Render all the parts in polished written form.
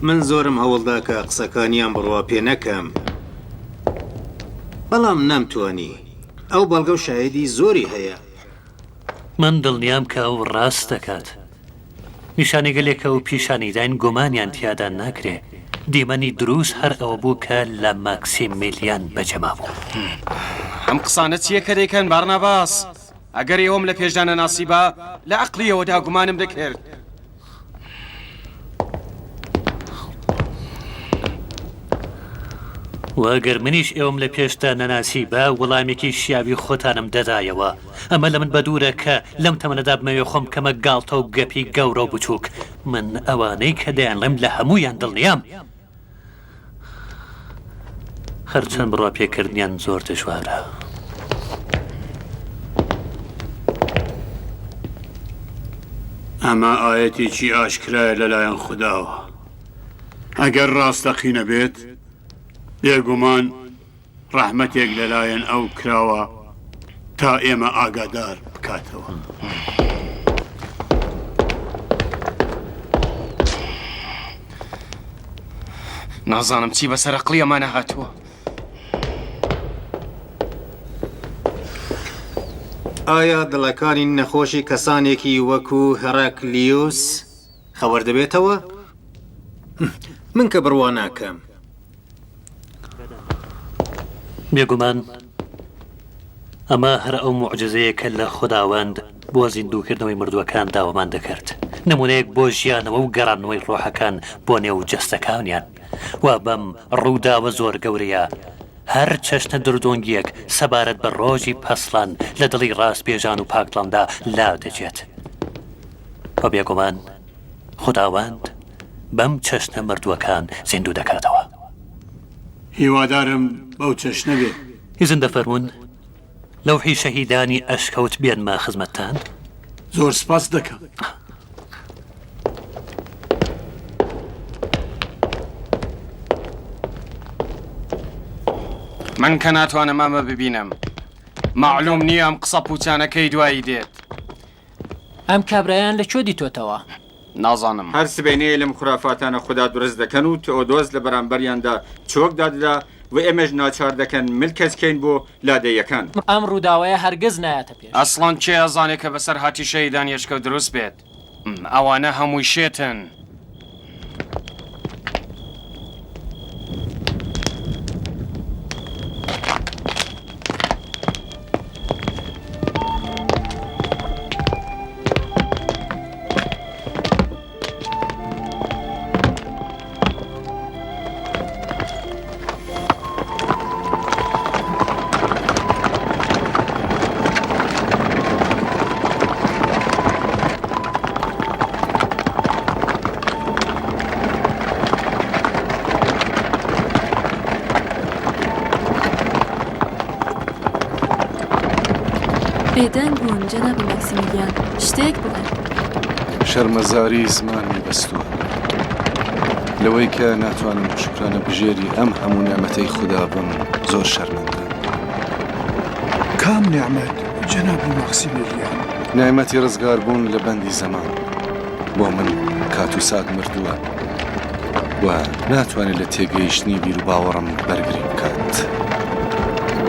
من زۆرم هەوڵدا کە قسەکانیان بڕوا پێ نەکەم، بەڵام نەمتوانی. ئەو بەڵگە و شاهیدی زۆری هەیە. من دڵنیام کە ئەو ڕاست دەکات. نیشانەگەلێک کە ئەو پیشانی داین گومانیان تیادا ناکرێ. دیمەنی دروست هەر ئەوە بوو کە لە ماکسیمیلیان بەجێ مابوو. ئەم قسانە چییە کە دەیکەن بارناباس؟ ئەگەر ئێوەم لە پێشدا نەناسیبا، لە عەقڵی ئێوەدا گومانم دەکرد. وە ئەگەر منیش ئێوەم لە پێشدا نەناسیبا، وەڵامێکی شیاوی خۆتانم دەدایەوە. ئەمە لە من بەدوورە کە لەم تەمەنەدا بمەوێ خۆم بکەمە گاڵتە و گەپی گەورە و بچووک. من ئەوانەی کە دەیانڵێم لە هەموویان دڵنیام. هەرچەند بڕوا پێکردنیان زۆر دژوارە. ئەمە ئایەتێکی ئاشکرایە لەلایەن خوداوە ئەگەر ڕاستەقینە بێت بێگومان ڕەحمەتێک لەلایەن ئەو کراوە تا ئێمە ئاگادار بکاتەوە. نازانم چی بەسەر ئەقڵی ئەمانە هاتووە. ئایا دڵەکانی نەخۆشی کەسانێکی وەکو هێراکلیوس خەوەر دەبێتەوە؟ من کە بڕوا ناکەم. بێگومان ئەمە هەر ئەو موعجیزەیە کە لە خوداوەند بۆ زیندووکردنەوەی مردووەکان داوامان دەکرد، نموونەیەک بۆ ژیانەوە و گەڕاندنەوەی ڕۆحەکان بۆ نێو جەستەکانیان و بەم ڕووداوە زۆر گەورەیە هەر چەشنە دردۆنگییەک سەبارەت بە ڕۆژی پەسڵان لە دڵی ڕاستبێژان و پاکدڵاندا لادەچێت و بێگومان خوداوەند بەم چەشنە مردووەکان زیندوو دەکاتەوە. هیوادارم بەو چەشنە بێ. ئیزن دەفەرموون لەوحی شەهیدانی ئەشکەوت بێنمە خزمەتتان؟ زۆر سپاست دەکەم. من کە ناتوانم ئەمە ببینم. مەعلووم نییە ئەم قسە پووچانە کەی دوایی دێت. ئەم کابرایان لە کوێ دیتۆتەوە؟ نازانم. هەر سبەینێ لەم خورافاتانە خودا دروست دەکەن و تئۆدۆس لە بەرامبەریاندا چۆک دادەدا و ئێمەش ناچار دەکەن مل کەچ کەین بۆ لادێیەکان. ئەم ڕووداوەیە هەرگز نایەتە پێش. ئەسڵەن کێ ئەزانێ کە بەسەرهاتی شەهیدانی ئەشکەوت دروست بێت؟ ئەوانە هەمووی شێتن. بێدەنگ بوون جەنابی ماکسیمیلیان، شتێک بڵێن. شەرمەزاری زمانمی بەستووە لەوەی کە ناتوانم شوکرانە بژێری ئەم هەموو نیعمەتەی خودا بم زۆر شەرمەندەم. کام نیعمەت جەنابی ماکسیمیلیان؟ نیعمەتی ڕزگاربوون لە بەندی زەمان. بۆ من کات و سات مردووە و ناتوانێت لە تێگەیشتنی بیروباوەڕم بەرگری بکات.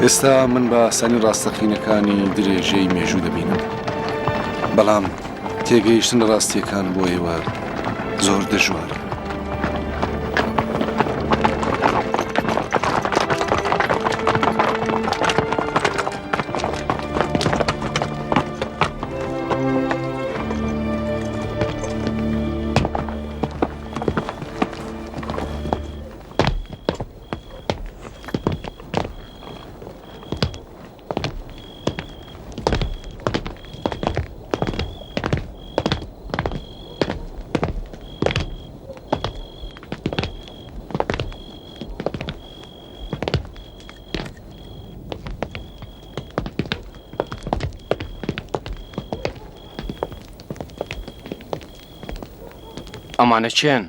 ئێستا من بە ئاسانی ڕاستەقینەکانی درێژەی مێژوو دەبینم. بەڵام تێگەیشتن لە ڕاستییەکان بۆ ئێوە زۆر دژوارە. ئەمانە کێن؟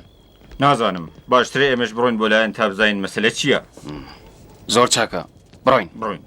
نازانم باشترە ئێمەش بڕۆین بۆ لایەن تا بزانین مەسەلە چییە. زۆر چاکە بڕۆین. بڕۆین.